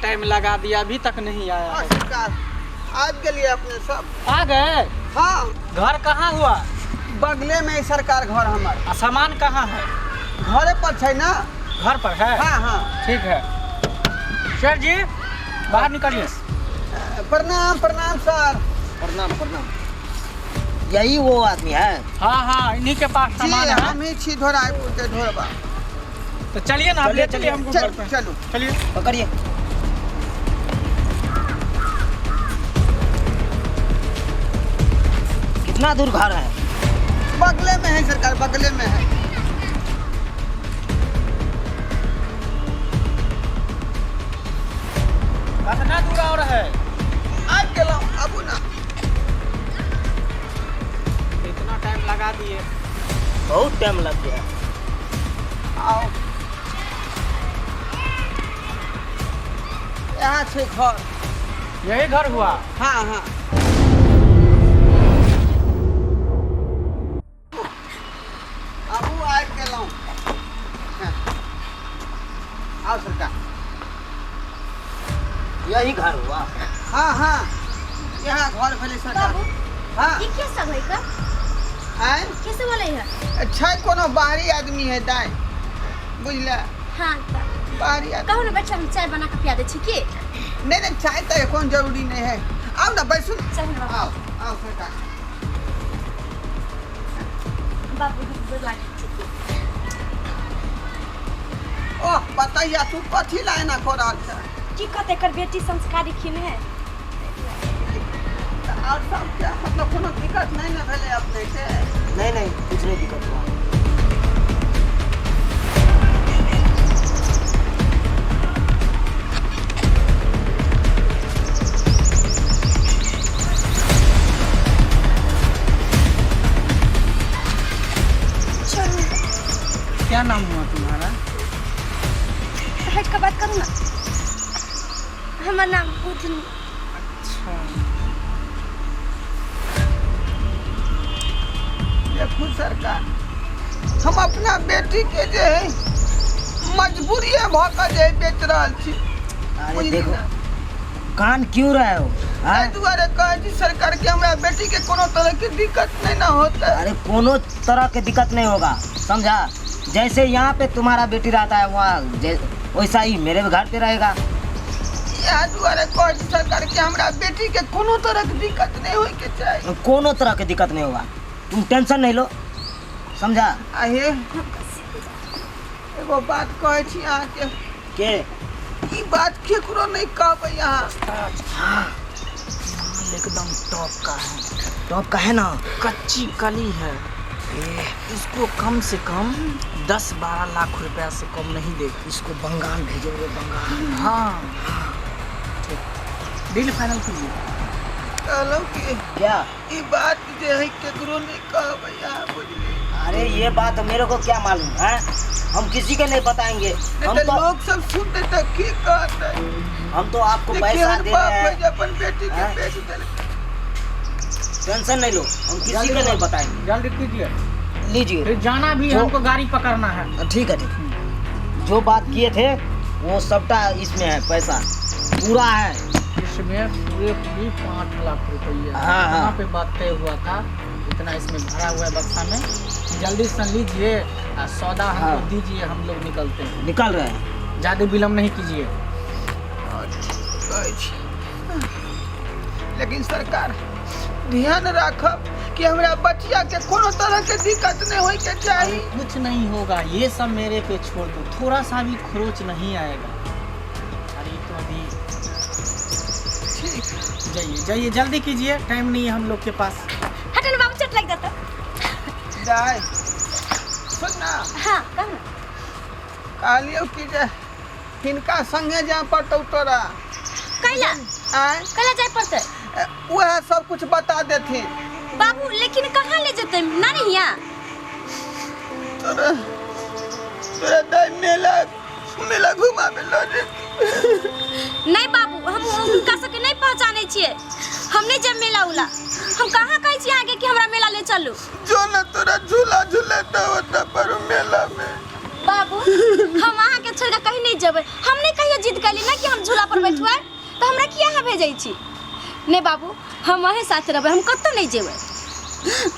Time लगा दिया, अभी तक नहीं आया हाँ है। सरकार, आबि गेलियै अपने सब। आ गए। हाँ। घर कहाँ हुआ? बगले में है सरकार घर हमर। आ सामान कहाँ है? घरे पर छै ना। घर पर है? हाँ हाँ। ठीक है सर जी, बाहर निकलिए। प्रणाम प्रणाम सर। प्रणाम प्रणाम। यही वो आदमी है? हाँ हाँ, इन्हीं के पास जी सामान है। हम ही छी ढोरापुर के ढोरबा। तो चलिए ना, आप चलिए, ले चलिए हमको चल घर पे। चलू। चलिए। पकड़िए। कितना दूर घर है? बगले में है सरकार, बगले में है। कितना दूर और है? आबि गेलहुँ, आबू ना। इतना टाइम लगा दिए। बहुत टाइम लग गया। आओ, यहाँ छै घर। यही घर हुआ? हाँ हाँ। आबू, आबि गेलहुँ। हाँ। आउ सरकार। यही घर हुआ? हाँ हाँ, यहाँ घर भेलै सरकार। बाबू। हाँ। ई के सब है का? आँय? के सब वाला है? छै कोनो बाहरी आदमी है दाइ, बुझले? हाँ तऽ बाहरी आदमी। कहू ने बच्चा, हम चाय बना के पिया दै छी की? नहीं नहीं, चाय तऽ कोन जरूरी नहीं है। आउ ना, बैसू। चलू ना बाबू। आओ आओ सरकार। बाबू, हम गोर लागै छी। ओह बताइया, तू कथी ला एना कऽ रहल छ? की कहते, एकर बेटी संस्कारी खिन है। आओर सब क्या, मतलब कोनो दिक्कत नहीं ने भेलै अपने के? नहीं नहीं, कुछ नहीं दिक्कत हुआ। छोड़ू। क्या नाम हुआ तुम्हारा? हट के बात करू ना। हमर नाम बुधनी। अच्छा। देखू सरकार, हम अपना बेटी के जे है मजबूरिए भऽ कऽ जे है बेच रहल छी। अरे बुझली देखो ना? कान क्यों रहे हो? हाँ? एहि दुआरे कहै छी सरकार कि हमरा बेटी के कोनो तरह के दिक्कत नहीं ना होता। अरे कोनो तरह के दिक्कत नहीं होगा, समझा? जैसे यहाँ पे तुम्हारा बेटी रहता है, वहाँ वैसा ही मेरे घर पे रहेगा। इएह दुआरे कहै छी सरकार कि हमरा बेटी के कोनो तरह के दिक्कत नहीं होय के चाही। कोनो तरह के दिक्कत नहीं होगा, तुम टेंशन नहीं लो, समझा? आ हे, एगो बात कहै छी अहाँके। के? ई बात केकरो नहीं कहबै अहाँ। माल एकदम टॉप का है। टॉप का है ना? कच्ची कली है। इसको कम से कम 10-12 लाख रुपया से कम नहीं देगा। इसको बंगाल भेजेंगे, बंगाल। हाँ ठीक, डील फाइनल कीजिए। कहलहुँ कि क्या? ई बात जे है केकरो नहीं कहबै अहाँ, बुझलियै? अरे ये बात मेरे को क्या मालूम है? हम किसी के नहीं बताएंगे। नहीं हम तऽ तो लोग सब सुनते तऽ की कहतै? हम तो आपको जे पैसा केहन दे बाप रहे है हैं। जे अपन बेटी के हैं? बेच देलकै। टेंशन नहीं लो, हम किसी के नहीं बताएंगे। जल्दी कीजिए। लीजिए। फिर जाना भी है। हमको गाड़ी पकड़ना है। ठीक है ठीक है। जो बात किए थे वो सबटा इसमें है, पैसा पूरा है। इसमें पूरे पूरी 5 लाख रुपये। हाँ, हाँ। यहाँ पे बात तय हुआ था, इतना इसमें भरा हुआ है बक्सा में। जल्दी से लीजिए आ सौदा हमको दीजिए, हम लोग निकलते हैं। निकल रहे हैं। ज़्यादा विलम्ब नहीं कीजिए। कहै छी, लेकिन सरकार ध्यान राखब कि हमरा बचिया के कोनो तरह के दिक्कत नहीं होय के चाही। कुछ नहीं होगा, ये सब मेरे पे छोड़ दो। थोड़ा सा भी खरोच नहीं आएगा। अरे तो अभी ठीक। जाइए जाइए, जल्दी कीजिए, टाइम नहीं है हम लोग के पास। हटन बाबू, चोट लग जाता। दाइ, सुन ना। हाँ, कह ना। कहलियौ कि जे हिनका संगे जाय पड़तौ तोरा। कैला? आँय? कैला जाय पड़तै? उएह सब कुछ बता देथिन। बाबू, लेकिन कहाँ ले जेतै ना नहीं यहाँ? तोरा तोरा दाइ मेला मेला घुमाबे लऽ जेतै। नहीं बाबू, हम हुनका सबके नहीं पहचानै छियै। हम नहीं जायब मेला उला। हम कहाँ कहै छी अहाँके कि हमरा मेला ले चलू? जो ना, तोरा झूला झूलेतौ ओतऽ पर मेला में। बाबू, हम अहाँके छोड़ि कऽ कहीं नहीं जेबै। हम नहीं कहियो जिद कैली ना कि हम झूला पर। बैठबै तऽ हमरा किया अहाँ भेजै छी? नहि बाबू, हम अहें साथे रहबै, हम कतहु नहि जेबै।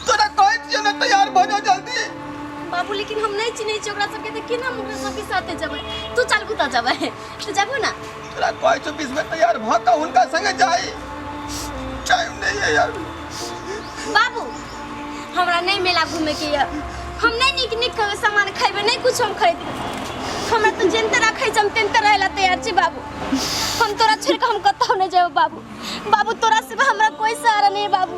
तोरा कहै छियै ने तैयार भऽ जाओ जल्दी। बाबू, लेकिन हम नहि चिन्है छियै ओकरा सबके, तऽ केना हम ओकरा सबके साथे जेबै? तू चलबू तऽ जेबै, तू जेबू ना? तोरा कहै छौ 20 बेर तैयार भऽ कऽ हुनका संगे जाई। टाइम नहीं है यार। बाबू, हमरा नहि मेला घूमे के यऽ, हम नहि नीक नीक सामान खैबै, नहि कुछ हम खरीदबै। हमरा तू जेनते रखै छै हम तेनते रहै ला तैयार छी बाबू। हम तोरा छोड़ि कऽ हम कतहु नहि जेबै बाबू। बाबू, तोरा सिवा हमरा कोई सहारा नहीं है बाबू।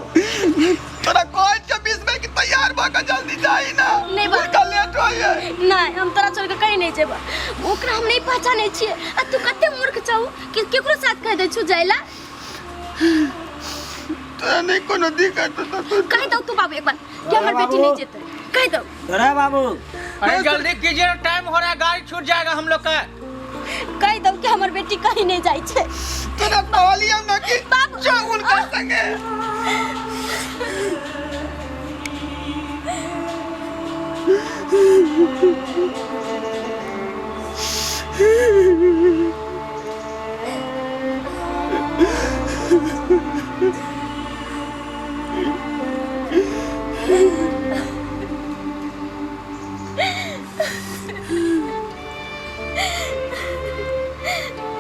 तोरा कहै छियौ 20 बेर कि तैयार भऽ कऽ जल्दी जाई ना। नहीं बाबू। हुनका लेट होइए। नहीं, हम तोरा छोड़ के कहीं नहीं जेबै। ओकरा हम नहीं पहचानै छियै आ तू कते मूर्ख छौ कि केकरो साथ कह दै छौ जाय ला। तोरा नहीं कोनो दिक्कत होतौ तू कह दौ तू बाबू एक बार कि हमर बेटी नहीं जेतै, कह दौ। अरे बाबू, अरे जल्दी कीजिए, टाइम हो रहा है, गाड़ी छूट जाएगा हम लोग का। कह दौ कि हमर बेटी कहीं नहीं जाइ छै। तोरा कहलियौ ना कि बाबू। जाओ हुनका संगे।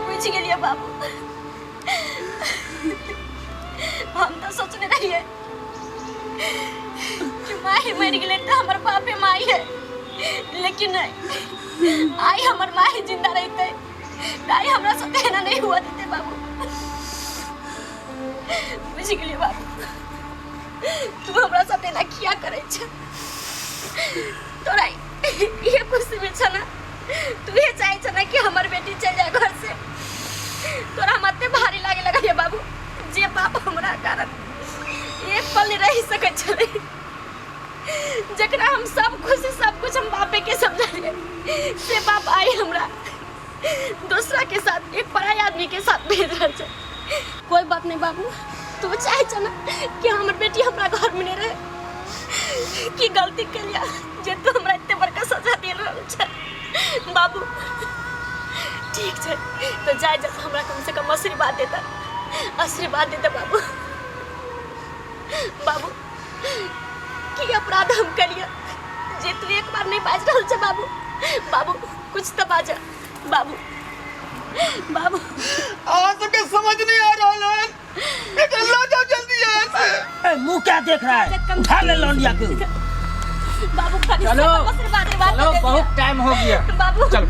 बुझि गेलियै बाबू, हम तऽ सोचने रहियै कि माय मरि गेलै तऽ हमर बापे माय है, लेकिन नहीं, आइ हमर माय जिंदा रहितै तऽ आइ हमरा साथे एना नहीं हुआ देतै बाबू। बुझि गेलियै बाबू, तू हमरा साथे एना किया करै छ? तोरा इहे खुशी में छ ना? तू ये चाहे छ ना कि हमर बेटी चल जाए घर से? तोरा हम एते भारी लागे लगल ये बाबू, जे बाप हमरा कारण एक पल नहीं रह सकै छलै, जकरा हम सब खुशी सब कुछ हम बापे के समझलिए, से बाप आई हमरा दूसरा के साथ, एक पराया आदमी के साथ भेज रहल छै। कोई बात नहीं बाबू, तू चाहे छ ना कि हमर बेटी हमरा घर में नहीं रहे? की गलती केलिया जे तू हमरा एते बड़का सजा दे रहल छै बाबू? ठीक छै तो जाय जा, हमरा कम से कम आशीर्वाद देता, आशीर्वाद देता बाबू। बाबू, की अपराध हम करिए जे तू एक बार नहीं बाज रहल छै बाबू? बाबू, कुछ तो बाजा बाबू। बाबू, अहाँ सबके समझ नहीं आ रहल हन। एकरा लऽ जाओ जल्दी यहाँ से। ए, मुंह क्या देख रहा है? उठा ले लौंडिया के। बाबू, खाली चलो। आशीर्वाद आशीर्वाद चलो, दे दिया। बहुत टाइम हो गया। बाबू, चलो।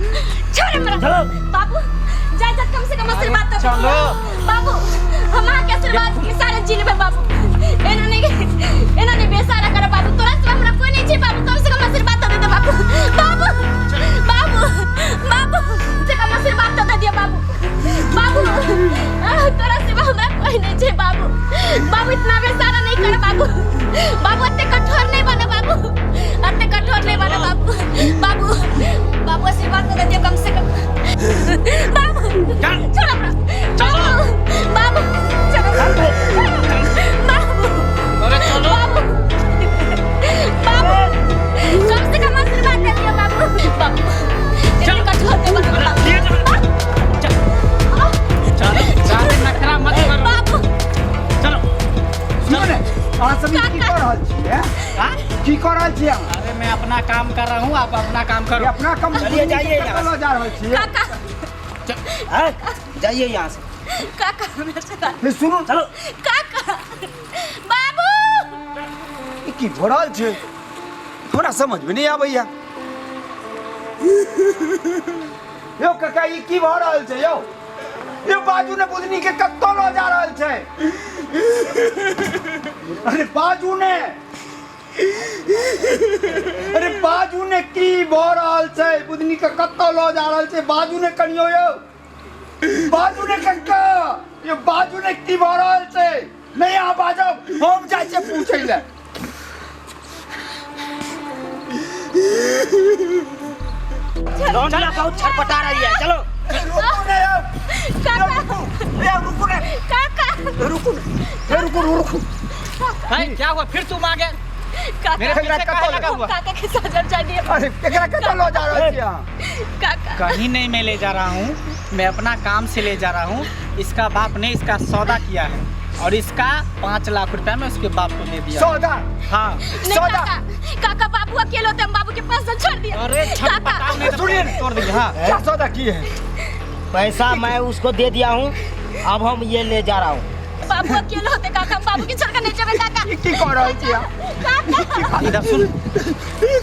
छोड़ हमरा। चलो। बाबू, जाय जा, कम से कम आशीर्वाद तो चलो। बाबू, हम अहाँ के आशीर्वाद के सारे जी लेबै बाबू। एना नहीं, एना नहीं बेसारा कर बाबू, तोरा से हमरा कोई नहीं छै बाबू। कम से कम आशीर्वाद तो दे दे बाबू। बाबू, बाबू, बाबू, कम से कम आशीर्वाद तो दे दिया बाबू। बाबू, तोरा सिवा हमरा कोई नहीं छै बाबू। बाबू, इतना बेसारा नहीं कर बाबू। बाबू, एते कठोर नहीं बने बाबू, एते कठोर नहीं बने बाबू। बाबू, बाबू, आशीर्वाद तो दे दिया कम से कम बाबू। चल। छोड़ हमरा। चलो। बाबू, चलो बाबू। अरे चलो। बाबू, बाबू, कम से कम आशीर्वाद दे दिया बाबू। बाबू, इतने कठोर नहीं बनो बाबू। ये चलो। चल। चलो, ज्यादा नखरा मत करो। बाबू। चलो। सुनू ने, अहाँ सब ई की कऽ रहल छियै? हाँ? की कऽ रहल छियै अहाँ? अरे मैं अपना काम कर रहा हूँ, आप अपना काम करो। ई अपना कम चलिए, जाइए यहाँ से। लऽ जा रहल छियै? काका। हैं? जाइए यहाँ से। काका, हमरा चला। हे, सुनू। चलो। काका, बाबू। ई की भऽ रहल छै, हमरा समझमे नहि आबैया। यौ काका, ई की भऽ रहल छै यौ? यौ बाजू ने, बुधनी के कतऽ लऽ जा रहल छै? अरे बाजू ने, अरे बाजू ने, की भऽ रहल छै? बुधनी के कतऽ लऽ जा रहल छै? बाजू ने कनियो यौ, बाजू ने कक्का यौ, बाजू ने, की भऽ रहल छै? नहि अहाँ बाजब, हम जाइ छियै पूछै लए। लौंडिया बहुत छटपटा रही है, चलो। रुकू ने यौ। काका। यौ रुकू ने। काका। रुकू ने, रुकू रुकू। भाई, क्या हुआ? फिर तुम आ गए? काका मेरे पीछे काहे लगा हम हुआ काका के साथ जब जानी अरे एकरा कतऽ लऽ जा रहल छी अहाँ? काका कहीं नहीं मैं ले जा रहा हूँ, मैं अपना काम से ले जा रहा हूँ। इसका बाप ने इसका सौदा किया है और इसका 5 लाख रुपया मैं उसके बाप को दे दिया। सौदा? हाँ। नहीं। सौदा? काका, काका, बाबू अकेले होते, हम बाबू के पास से छोड़ दिया। अरे काका। छटपटाओ नहीं तो सुनिए ना। तोड़ देंगे, हाँ। क्या सौदा किए हैं? पैसा मैं उसको दे दिया हूँ, अब हम ये ले जा रहा हूँ। बाबू अकेले होते काका, हम बाबू के छोड़ कर नहीं जाबे काका। ई की कऽ रहल छी अहाँ? काका। इधर सुन। ई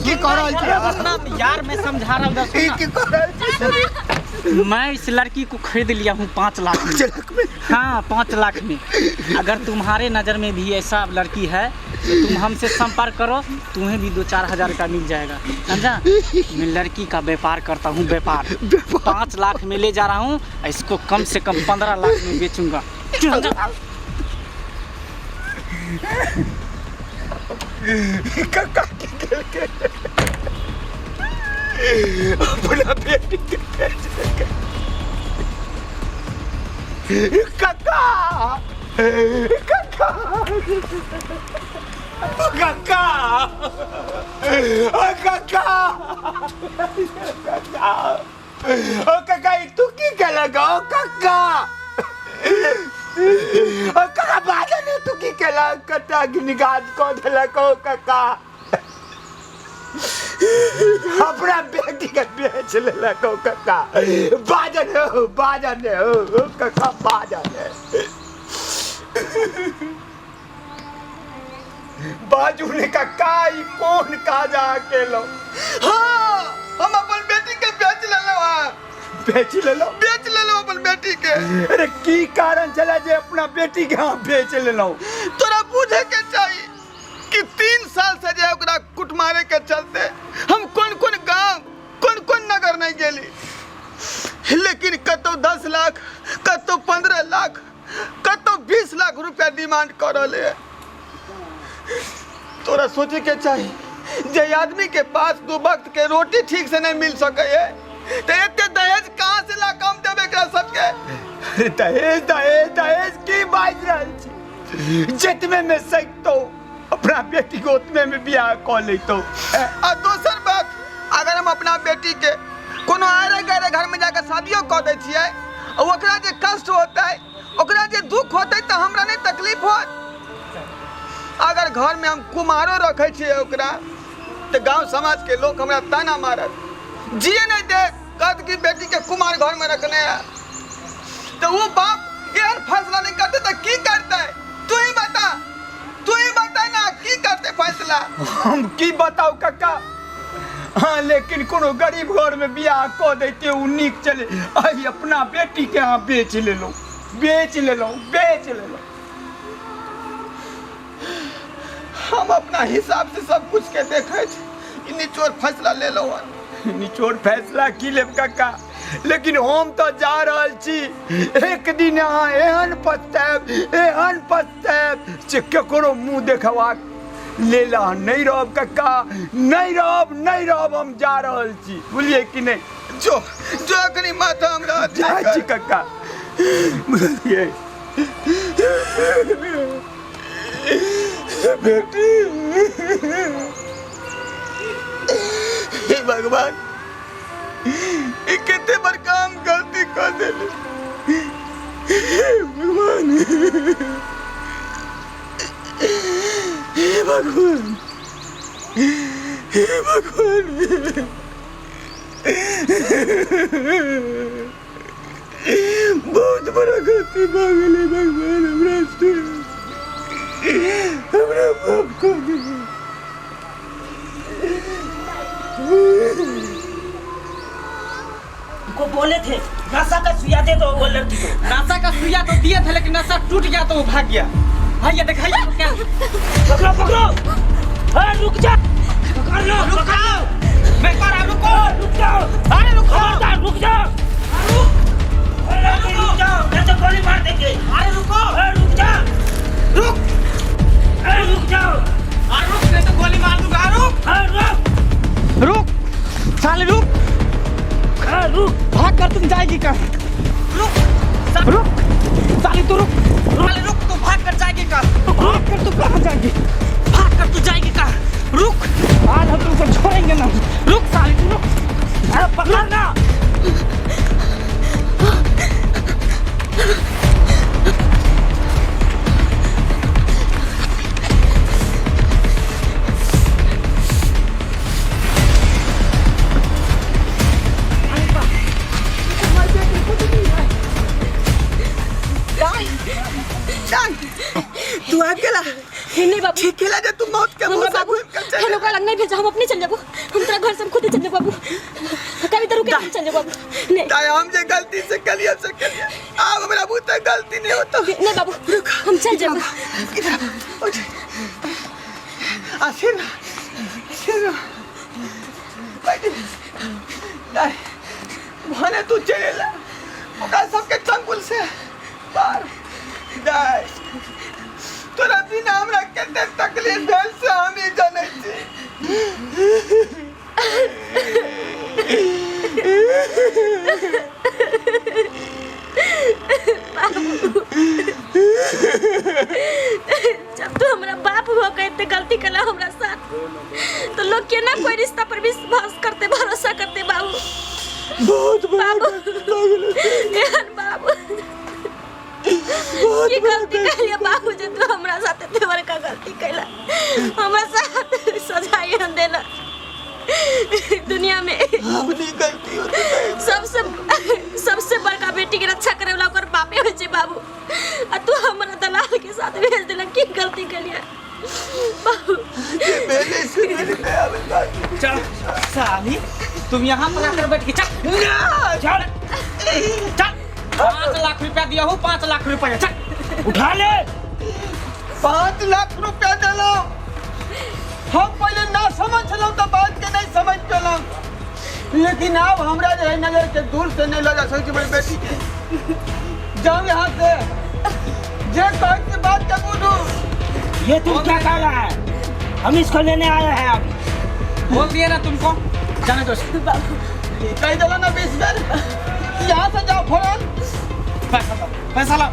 की कऽ रहल छी अहाँ? सुनना यार, मैं समझा रहा हूँ, इधर ई सुनना। की कऽ रहल छी? मैं इस लड़की को खरीद लिया हूँ 5 लाख में। 5 लाख में? हाँ, 5 लाख में। अगर तुम्हारे नज़र में भी ऐसा लड़की है तो तुम हमसे संपर्क करो, तुम्हें भी 2-4 हज़ार का मिल जाएगा, समझा? मैं लड़की का व्यापार करता हूँ, व्यापार। 5 लाख में ले जा रहा हूँ, इसको कम से कम 15 लाख में बेचूंगा, समझा? कक्का की केलकै? अपना बेटी के बेच देलकै। कक्का, कक्का, कक्का, ओ कक्का, कक्का, ओ कक्का, ई तू की केलक? ओ कक्का, ओ कक्का, बाजऽ ने, तू की केलक? कत्ता निगाह कऽ देलक। ओ कक्का, अपना बेटी के बेच लेलक। ओ कक्का, बाजऽ ने, ओ बाजऽ ने, ओ ओ कक्का, बाजऽ ने, बाजू ने कक्का, ई कोन काज अहाँ केलहुँ? हाँ, हम अपन बेटी के बेच लेलहुँ हँ। बेच लेलहुँ? बेच लेलहुँ अपन बेटी के। अरे, की कारण छलै जे अपना बेटी के अहाँ बेच लेलहुँ? तोरा बुझे के चाही कि 3 साल से जे ओकरा कुटमारे के चलते हम कोन कोन गांव, कोन कोन नगर नहीं गेली, लेकिन कतौ 10 लाख, कतौ 15 लाख, कतौ 20 लाख रुपया डिमांड कर रहे है। तोरा सोचे के चाही जे आदमी के पास दू वक्त के रोटी ठीक से नहीं मिल सके है तो एते दहेज कहाँ से ला कम देबे एकरा सबके? अरे, दहेज, दहेज, दहेज की बाजि रहल छी? जतबे में सकतौ, अपना बेटी के ओतबे में बियाह कऽ लेतौ। आ दोसर बात, अगर हम अपना बेटी के कोनो आरे गहरे घर में जाकर शादियो कऽ दै छियै आ ओकरा जे कष्ट होतै, ओकरा जे दुख होतै, तऽ हमरा नहि तकलीफ होत? अगर घर में हम कुमारो रखै छियै ओकरा, तऽ गांव समाज के लोग हमरा ताना मारत, जिए नहीं दे, कहत कि बेटी के कुमार घर में रखने है। तो वो बाप एहन फैसला नहीं करते तऽ की करते? तू ही बता, तू ही बता ना, की करते फैसला? हम की बताउ कक्का? हाँ, लेकिन कोनो गरीब घर में बियाह कऽ दैते, उ नीक चले। आइ अपना बेटी के अहाँ बेच लेलहुँ, बेच लेलहुँ, बेच लेलहुँ। हम अपना हिसाब से सब कुछ के देखे छी, ई निचोड़ फैसला ले लो हन। निचोड़ फैसला की लेब कक्का? लेकिन हम तऽ जा रहल छी। एक दिन अहाँ एहन पछतायब, एहन पछतायब जे केकरो मुँह देखबाक लेल अहाँ नहि रहब कक्का, नहि रहब, नहि रहब। हम जा रहल छी, बुझलियै कि नहि? जो, जो, अखनी माथा हमरा जाइ छी कक्का, बुझलियै? बेटी, हे भगवान, ई कते बड़का हम गलती कर देली। हे भगवान, हे भगवान, हे भगवान, बहुत बड़ा गलती भऽ गेलै। भगवान, हमरा से हमरा माफ कर दियौ। उनको बोले थे नशा का सुइया दे दो वो लड़की को। नशा का सुइया तो दिए थे, लेकिन नशा टूट गया तो वो भाग गया। भैया, दिखाइए तो क्या। पकड़ो, पकड़ो! अरे रुक जा, पकड़ लो, पकड़ लो। मैं कह रहा रुको। रुक जाओ। अरे रुको। खबरदार, रुक जाओ। अरे लड़की, रुक जाओ, नहीं तो गोली मार देंगे। अरे रुको। अरे रुक जा। रुक। अरे रुक जाओ। अरे रुक, नहीं तो गोली मार दूंगा। रुक। अरे रुक। रुक साले, रुक। अरे रुक। भाग कर तुम जाएगी कहाँ? रुक, रुक साली, तू रुक साले, रुक। तू भाग कर जाएगी कहाँ? भाग कर तू कहाँ जाएगी? भाग। लेकर तू जाएगी कहाँ? रुक, आज हम तुमको छोड़ेंगे ना। रुक साली, तू रुक। अरे पकड़ ना। तू आबि गेला? नहीं बाबू। ठीक केला जे तू मौत के मुंह हमरा से बाबू घुमि के चलि हम ओकरा लग नहीं भेजा, हम अपने चल जाबो। हम तोरा घर से हम खुद चल जाबो बाबू। कभी तो रुके, हम चल जाबो बाबू। नहीं दाई, हम जे गलती से केलिए से केलिए, आब हमरा बुते गलती नहीं होता। नहीं बाबू, हम चल जाबो। इधर आ, उठ। आ सिर सिर बैठ। दाई, भने तू चलि एला ओकरा सबके चंगुल से पार। दाई, तोरा बिना हमरा कते तकलीफ भेल से हम ई जनै छी। जब तू हमरा बाप हो के इतने गलती कला हमरा साथ, तो लोग केना कोई रिश्ता पर विश्वास करते, भरोसा करते बाबू? बहुत बड़ा बाबू। गलती। एहन बाबू की गलती कैलिए बाबू जे तू हमरा साथ एते बड़का गलती कैला, हमरा साथ सजा एहन देला दुनिया में? अपनी गलती होती है। सबसे सबसे बड़का बेटी के रक्षा करे वाला ओकर बापे होइ छै बाबू, आ तू हमरा दलाल के साथ भेज देला। की गलती केलिए बाबू? जे भेलै से भेलै, नहि आबै बात। चल साली, तुम यहाँ पर आकर बैठ के, चल चल चल। 5 लाख रुपया दिया हूँ, 5 लाख रुपया, चल। उठा ले। 5 लाख रुपया देलहुँ। हम पहिले ना समझ छलहुँ तऽ बात के नहीं समझ पेलहुँ, लेकिन आब हमरा जे है नजर के दूर से नहीं लऽ जा सकै छी हमर बेटी के। जाउ यहाँ से, जे कहै से बात के बुझू। ये तुम क्या कर रहा है? हम इसको लेने आए हैं अभी। बोल दिए ना तुमको, जाने दो इसको। कहि देलहुँ ने 20 बेर, यहाँ से जाओ फौरन। पैसा लाओ, पैसा लाओ।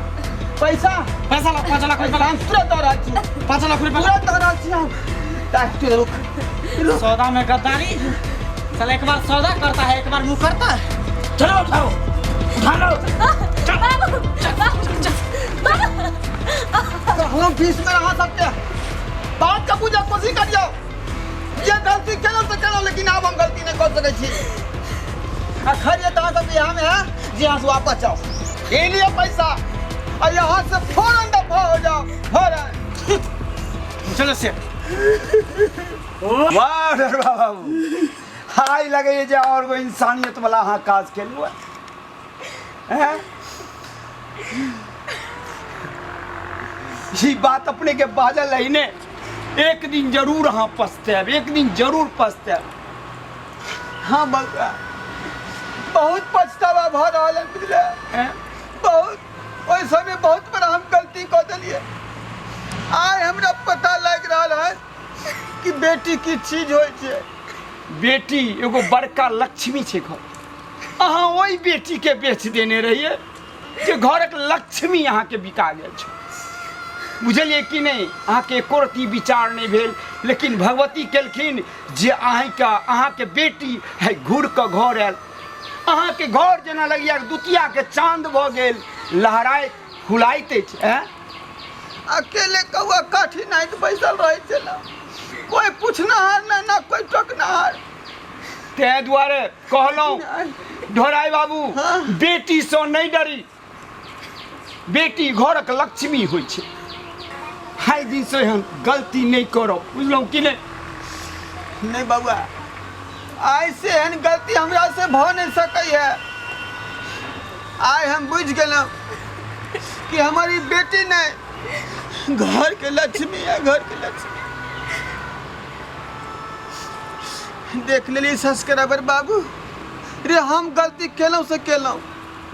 पैसा? पैसा लाओ, 5 लाख रुपया लाओ। हम तुरंत दऽ रहल छी। 5 लाख रुपया लाओ। तुरंत दऽ रहल छी हम। दाइ, तू रुक। सौदा में गद्दारी, चल। एक बार सौदा करता है, एक बार मुंह करता है। चलो, उठाओ, उठा लो। बाबू, बाबू, बाबू। हम 20 बेर अहाँ सबके बात के बुझे कोशिश करियौ। जे गलती केलहुँ से केलहुँ, लेकिन आब हम गलती नहि कऽ सकै छी। आ खैर, ये तऽ अहाँ सब यहाँ में है जे यहाँ से वापस जाओ। ये लिए पैसा और यहाँ से फौरन दफा हो जाओ, फौरन। चलो सेठ। वाह ढोरबा बाबू, हाय लगैए जे और कोई इंसानियत वाला अहाँ काज केलहुँ हैं। ई बात अपने के बाजल है ने, एक दिन जरूर अहाँ पछतायब, एक दिन जरूर पछतायब। हाँ बउआ, बहुत पछतावा भऽ रहल है, बुझले? हैं? बहुत, ओहि समय बहुत बड़ा हम गलती कऽ देलियै। आइ हमरा पता लागि रहल है कि बेटी की चीज होइ छै। बेटी एगो बड़का लक्ष्मी छै घर। अहाँ ओहि बेटीके बेच देने रहियै जे घरक लक्ष्मी अहाँके बिका गेल छै, बुझलियै कि नहि? अहाँके एको रत्ती विचार नहि भेल, लेकिन भगवती केलखिन जे अहाँके अहाँके बेटी है घुर कऽ घर आयल। अहाँके घर जेना लगैया दुतियाके चाँद भऽ गेल, लहराइत फुलाइत अछि। आँय, अकेले कौआ काठी नाइक बैसल रहै छै ने, कोई पूछनाहार नहि ना कोई टोकनाहार। ताहि दुआरे कहलहुँ ढोराइ बाबू, हाँ। बेटीसँ नहि डरी, बेटी घरक लक्ष्मी होइ छै। हाइ दिनसँ एहन गलती नहि करब, बुझलहुँ कि नहि? नहि बउआ, आइ से एहन गलती हमरा से भऽ नहि सकैए। आइ हम बुझि गेलहुँ कि हमर ई बेटी नहि, घर के लक्ष्मी है, घर के लक्ष्मी। देख लेली सब्सक्राइबर बाबू रे, हम गलती केलहुँ से केलहुँ,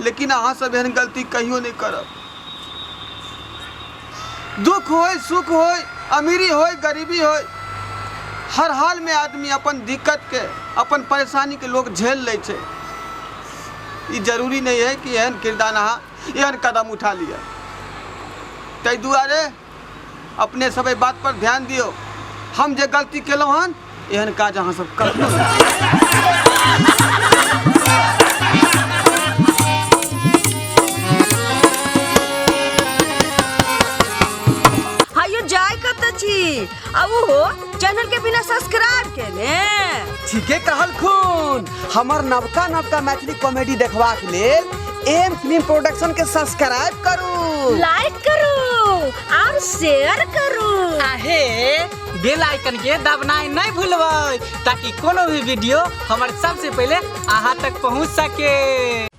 लेकिन अहाँ सब एहन गलती कहियो नहि करब। दुख होय, सुख होय, अमीरी होय, गरीबी होय, हर हाल में आदमी अपन दिक्कत के, अपन परेशानी के लोग झेल लै छै। ई जरूरी नहीं है कि एहन किरदार अहाँ एहन कदम उठा लिअ। ताहि दुआरे अपने सब एहि बात पर ध्यान दियौ। हम जे गलती केलहुँ हन एहन काज अहाँ सब कखनो नहि। हायो जाय कतऽ छी आ ओहो चैनल के बिना सब्सक्राइब केने। ठीके कहलखुन, हमर नवका नवका मैथिली कॉमेडी देखबाक लेल एम फिल्म प्रोडक्शन के सब्सक्राइब करू, लाइक करू और शेयर करू। आहे बेल आइकन के दबनाइ नहीं भूलबै ताकि कोनो भी वीडियो हमर सबसे पहले अहाँ तक पहुँच सके।